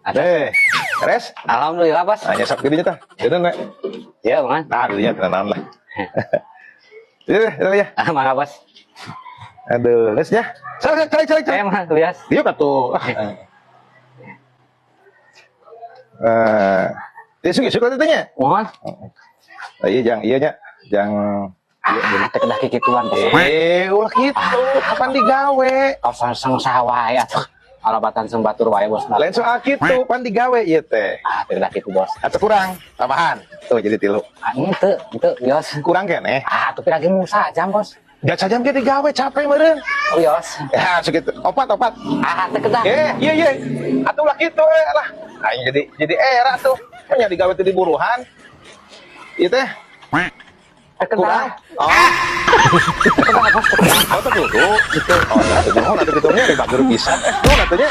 Ada. Eh, beres? Alhamdulillah, Bos. Nah, nyesap gede tah. Jadi nek. Ya, Mang. Nah, gede tenang lah. Iya, iya, ya. Ah, mangga, Bos. Aduh, les ya. Cari, cari, cari, cari. Eh, Mang, lihat. Iya atuh. Eh, eh, suka teh nya. Mohon. Nah, iya jang, iya nya. Jang. Ah, teu kedah kikituan, Bos. Eh, ulah kitu, kapan digawe? Kau sang sawah ya tuh. Alabatan seng batur wae, Bos. Lain soal kitu, pan digawe ieu teh. Ah, teu kedah kitu, Bos. Atau kurang, tambahan. Tuh jadi 3. Ah, henteu, henteu, wios. Kurang keneh. Ah, tuh lagi musa jam, Bos. Jangan sajam ge digawe capek meureun. Oh, wios. Ya, segitu. Opat, opat. Ah, teu kedah. Eh, iya iya. Atuh lah kitu eh lah. Aing jadi era tuh. Nya digawe teh di buruhan. Ieu teh Teu kedah. Kurang. Oh, Teu kedah, Bos. Teu kedah. Oh teh kudu. Gitu. Oh, atuh nuhun atuh kitu nya bager pisan. Eh, nuhun atuh nya.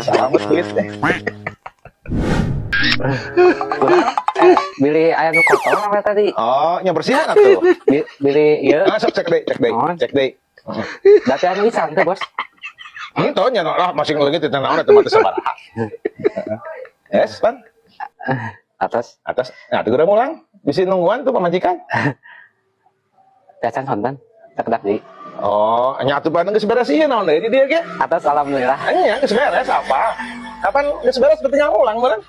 Salamet duit teh. Kurang. Eh, beli aya nu kotor apa tadi? Oh, nya bersihan atuh. Beli ieu. Ah, sok cek deui, cek deui, Oh. cek deui. Berarti anu isan teh, Bos. Henteu nya lah masih leungit teh naon eta mah teh sabaraha. Yes, pan. Atas. Atas. Nah, tuh udah mulang. Bisa nungguan tuh pamajikan. Dacan sonten. Teu kedah deui. Oh, nya atuh pan geus beres ieu naon deui di dieu ge? Atas, alhamdulillah. Nya geus beres apa? Kapan geus beres berarti nya mulang meureun?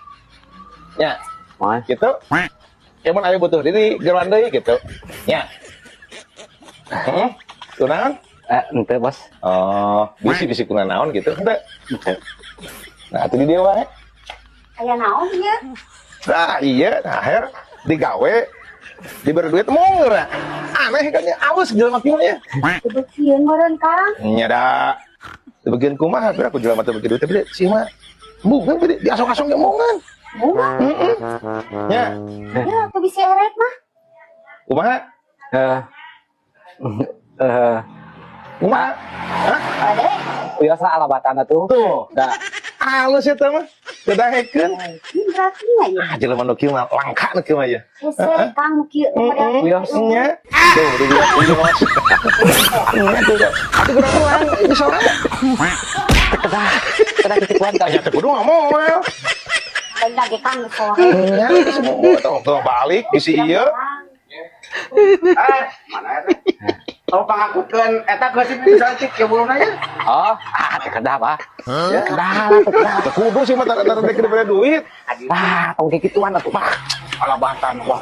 Ya, Mohon. Gitu. Ya mun aya butuh diri geroan deui gitu. Ya. Heeh. Kunaon? Eh, henteu, Bos. Oh, bisi-bisi kuna naon gitu. Henteu. Henteu. Nah, atuh di dieu wae. Aya naon ieu? Nah, iya, nah, her digawe diberi duit murah. Aneh kan ya, alus jelema kieu nya. Dibeukieun meureun, Kang. Nya da. Di bagian kumaha, tapi aku jelema teh beuki duit tapi sih mah bunga bede diasong-asong ge mongan. Bunga. Heeh. Nya, Ya, aku bisa eret mah. Kumaha? Eh eh Kumaha? Hah? Bade. Biasa alabatan tuh. Tuh, Da. Alus eta mah. Kedahekeun. Ini berarti nya ya. Ah, jelema nu kieu mah langka nu kieu mah ya. Hese Kang nu kieu. Heeh. Wios. Nya. Tuh, di mas. Nya tuh. Atuh kurang kurang ini soalnya. Teu kedah. Kedah kikituan ka. Ya teu kudu ngomong. Lain lagi Kang nu sore. Nya semua tuh tuh balik bisi ieu. Eh, mana eta? Oh, pangakukeun eta geus itu saeutik ya belum aja. Oh, ah teu kedah, Pak. Teu kedah, teu kedah. Teu kudu sih mah tara tara teh dibere duit. Ah, tong kikituan atuh, Pak. Alabatan wah.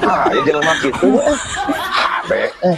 Ah, ya jelema kitu. Eh. Habe. Eh.